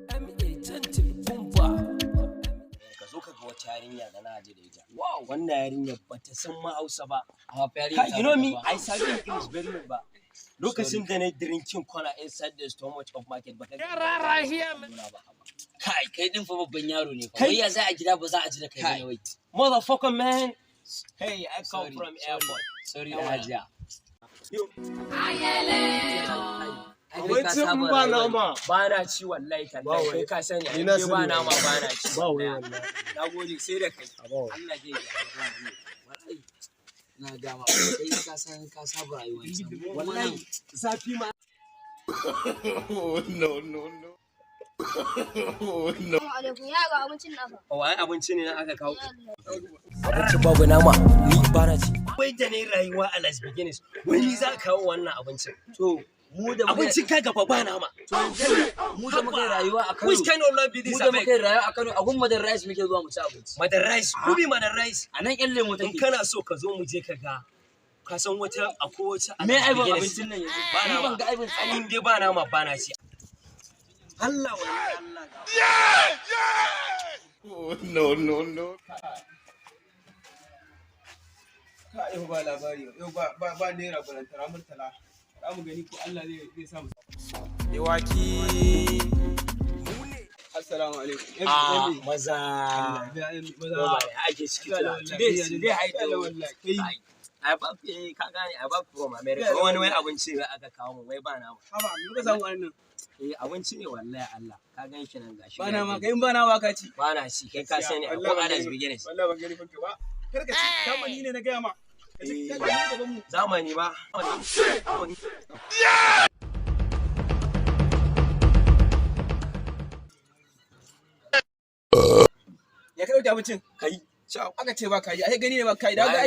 MA Gentle Bumba. Ka zo ka ga wata yarinya da na haɗu da ita. Wow, wannan yarinya ba ta san ma Hausa ba. Amma fa yarinya Kai, ta you know baka me, fa. I sabi English very well ba. Lokacin da na drinking corner inside the stomach of market ba ka ba. Kai, kai din fa babban yaro ne fa. Kai. Wai ya za a gida ba za a ji da kai Kai. bane wai? Motherfucker, man. Hey, I come Sorry, from sorry. airport. Sorry, Yawa. Hajiya. Ai kai ka Abincin saba ba rayuwa ne. nama. Ba na ci, wallahi tallahi, kai ka sani, Ni ai na dai ba sani nama wallahi. ba na ci. Ba wai wallahi. Na gode, sai da kai. A ba wai. Allah zai yi. Wallahi na gama, kai ka san ka saba rayuwa can. Wallahi zafi ma. No, no, no. No. Assalamu alaikum, ya ga abincin naka. Wai abinci ne na aka kawo. Abinci babu nama, ni ba na ci. Wai da ne rayuwa a Las Beginnings, wai ni za ka kawo wannan abincin? To mu da muka Abincin ka gaba ba nama. To mu da muka yi rayuwa a Kano. Which kind of life be this, Mu da abeg? muka yi rayuwa a Kano, a gun Madan Rice muke zuwa mu ci abinci. Madan Rice, who be Madan Rice? A nan yan lemo In take. kana so ka zo mu je ka ga. Ka san wata, akwai wata a Me Las aibin Beginnings. abincin nan yanzu? Ba Ni nama. ban ga aibin tsani. In dai ba nama, ba na ci. Allah, wallahi Allah. No, no, no. Ka yau ba labari, yau ba naira, balantara murtala. Za mu gani ko Allah zai sa mu. Iwaki. Assalamu alaikum. Ah, maza. Maza. Maza ake ciki tuna. Today, today I do. Kai. I ba eh, ka gane, I ba from America. Wani wai abinci ne aka kawo mu, wai ba nama. Haba, me kuka samu a nan? Eh, abinci ne wallahi Allah. Ka gan shi nan, gashi. Ba nama, kai in ba nama ka ci. Ba na ci, kai ka sani, ko Wallahi ban Adas gani. Beginnings. Wallahi ban gani fanka ba. Kar ka ci, zamani ne na gaya ma. Ka ci, ka ci gaban mu. Zamani ba. Ya ka dauki abincin? Kai. Aka ce ba ka yi, ai gani ne ba ka yi, da ga.